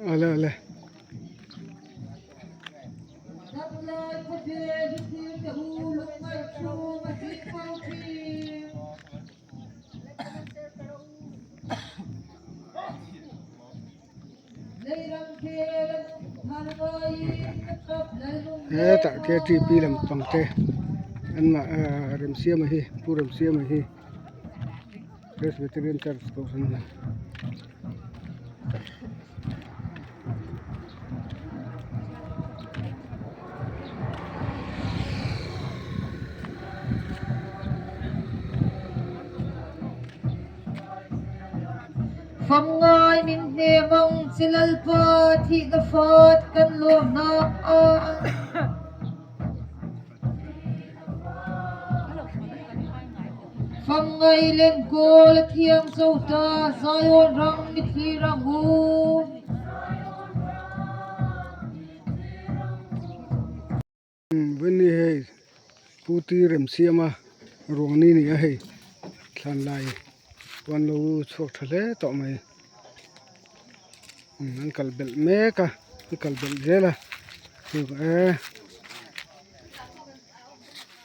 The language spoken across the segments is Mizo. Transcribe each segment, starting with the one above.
Awle awle. Hetah ktp lampang te an mah Remsiama hi Pu Remsiama hi Presbyterian Church kohhran a ni. Famngai min hnem ang che Lalpa thihna fat kan lawmna ah. Famngai lenkawl a thiang zo ta Zion ram mithlir ang u. Veni hei Pu T Remsiama ruang ni ni a hei thlan lai chuan lo chhuak tha hle tawh mai an kal belh mek a an kal belh zel a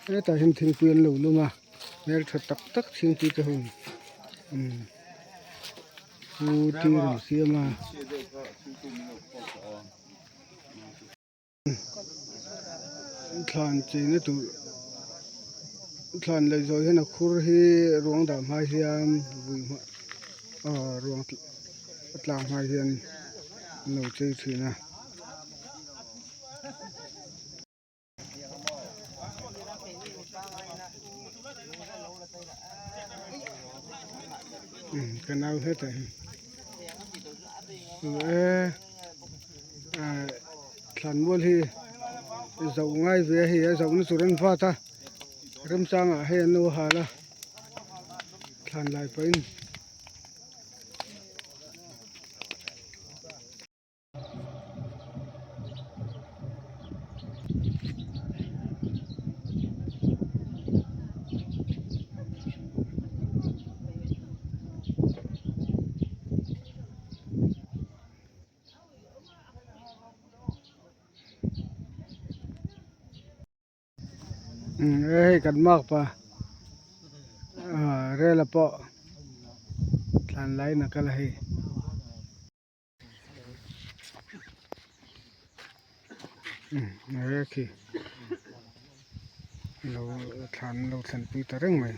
hetah hian thingpui an lo lum a hmeltha tak tak thingpui te ho Pu T Remsiama. Thlan cheina tur thlan leh zawh hian a khur hi ruang dah hma hian vui hma aw ruang a tlang hma hian an lo chei thin a. Ka nau hetah hian e. Thlan mual hi zoh ngai ve a hei a zohna tur an vat a remchangah hei an lo hal a thlan lai pahin. Hei kan mak pa ah rel a pawh thlan laiin a kal a hei. Khi lo thlan lo thlenpui ta reng mai.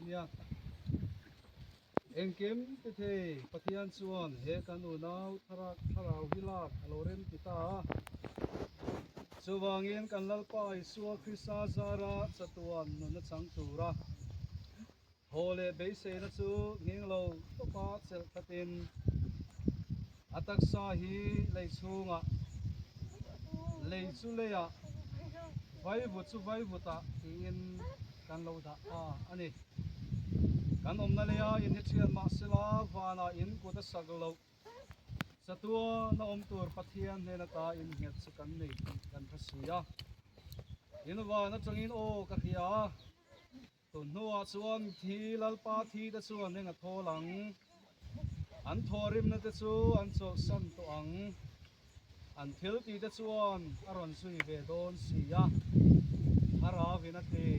nia. Engkim ti thei Pathian chuan he kan unau thlarau hi lak a lo rem ti ta a. Chuvangin kan Lalpa Isua Krista zara chatuan nunna chang tura Thaw leh beiseina chu nghing lo tawpa chelh thlatin a taksa hi lei chhungah, lei chu leiah, vaivut chu vaivutah tiin kan lo dah ta a ni. Kan awmna leia in hi thian mahsela vanah in kut a sak loh. Chatuan a awm tur Pathian hnen ata innghet chu kan nei tih kan hre si a. In van atangin aw ka hria a. Tun hnuah chuan thi Lalpa thi te chuan eng a thawl ang? An thawhrimna te chu an chawlhsan tawh ang. An thil tih te chuan a rawn zui ve dawn si a, Thlarauin a ti.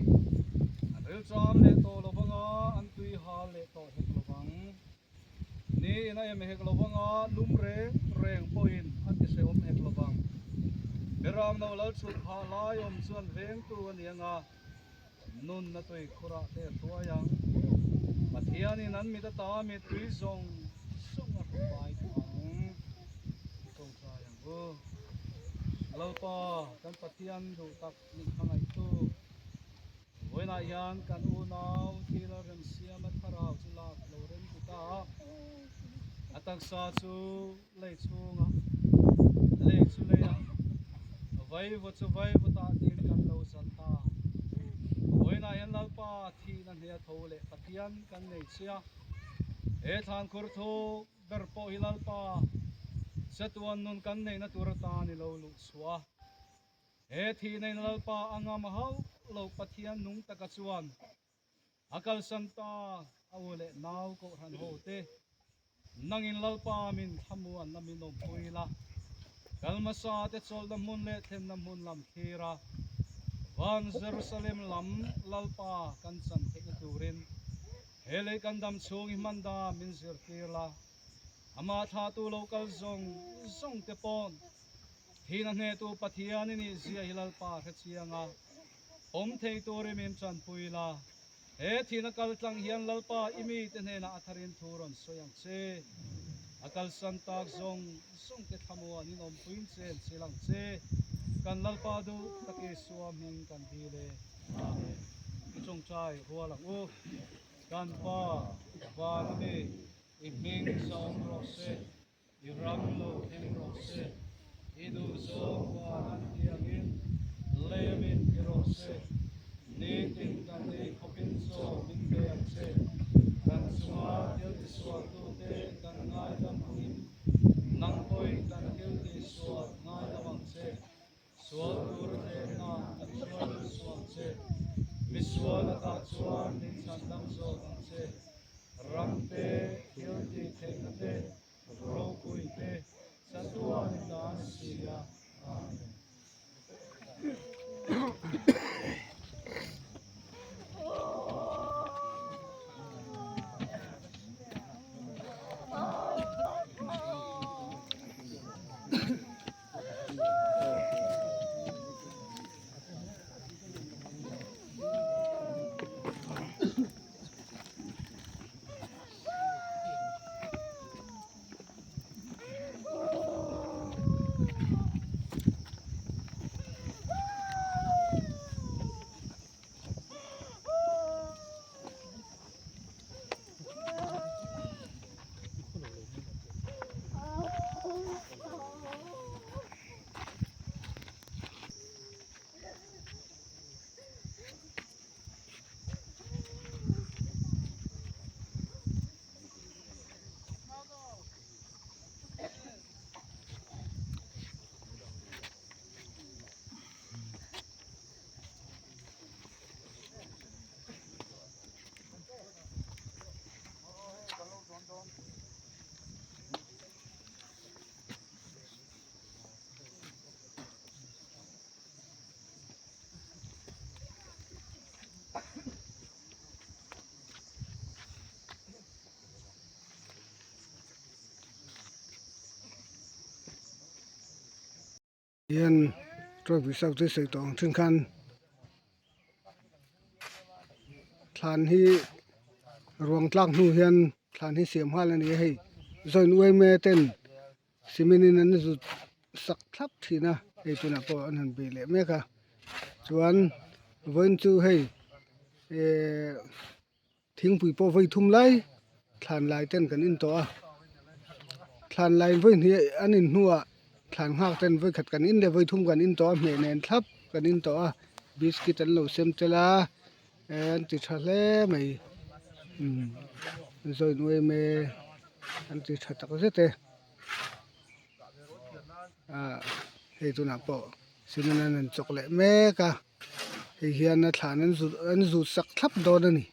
An rilṭam leh tawh lo vang a, an tui hal leh tawh hek lo vang. Niin a em hek lo vang a, lum reng reng pawhin a ti hrehawm hek lo vang. Beramno Lalchhut phah lai awm chuan vengtu a ni ang a. Nunna tui khurah te a hruai ang. Pathianin an mit ata mittui zawng zawng a hru fai tawh ang. I tawngtai ang u. Lalpa, kan Pathian duh tak min hmangaihtu, vawiinah hian kan unau thil a remsiam a thlarau chu lak lo rem ti ta a. A taksa chu lei chhungah, lei chu leiah, vaivaw chu vaivawtah tiin kan lo zalh ta. Vawiinah hian Lalpa thihna hne a tho leh Pathian kan nei chia. He thlankhur thu ber pawh hi Lalpa chatuan nun kan neihna tur atan i lo luh chhuah a. He thihna in Lalpa a ngam hauh lo Pathian nung taka chuan A kalsan ta a u leh nau kohhran ho te, Nangin Lalpa min thlamuan la min awmpui la, kal hmasa te chawlhna hmun leh thlenna hmun lam thlir a, Van Jerusalem lam Lalpa kan chan theihna turin he lei kan dam chhung i hman dan min zirtir la, amah thlahtu lo kal zawng zawng te pawn thihna hnehtu Pathian i nih zia hi Lalpa hrechiang a. Awm thei turin min tanpui la, he thihna kal tlang hian Lalpa i mite hnenah a tharin thu rawn sawi ang che. A kalsan tak zawng zawng te thlamuan in awmpuiin chen chil ang che. Kan Lalpa duh tak Isua hming kan dil e. Amen. I tawngtai rual ang u. Kan Pa, van a mi, i hming zawng rawh se. I ram lo thleng rawh se, i duh zawng van an ti angin lei a min ti rawh se. Nitin kan ei khawpin chaw min pe ang che. Kan chunga thil tisualtute kan ngaidam angin nang pawhin kan thil tihsual ngaidam ang che. Sual tur hlemna kan hruai lut suh ang che. Misual atah chuan min chhandam zawk ang che. Ram te, thil tih theihna te, ropui te, chatuan i tan si a. Amen. Hian trophy sak chu sawi tawh ang thin khan thlan hi. Ruang tlak hnu hian thlan hi siam nghal a ni a hei join uaime ten cement in an zut sak thlap thin a hei tunah pawh an han bei leh mek a chuan vawiin chu hei ehh thingpui pawh vawi thum lai thlan lai ten kan in tawh a thlan lai vawi hnih an in hnuah thlan nghak ten vawi khat kan in leh vawi thum kan in tawh a hmeh nen thlap kan in tawh a biscuit an lo sem tel a. Eh an ti tha hle mai umm join uaime an ti tha tak zet e ah hei tunah pawh cement an rawn chawk leh mek a hei hian a thlan an zut an zut sak thlap dawn a ni.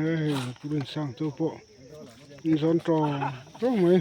Hei purun sang chu pawh an zawn tawng tawng mai.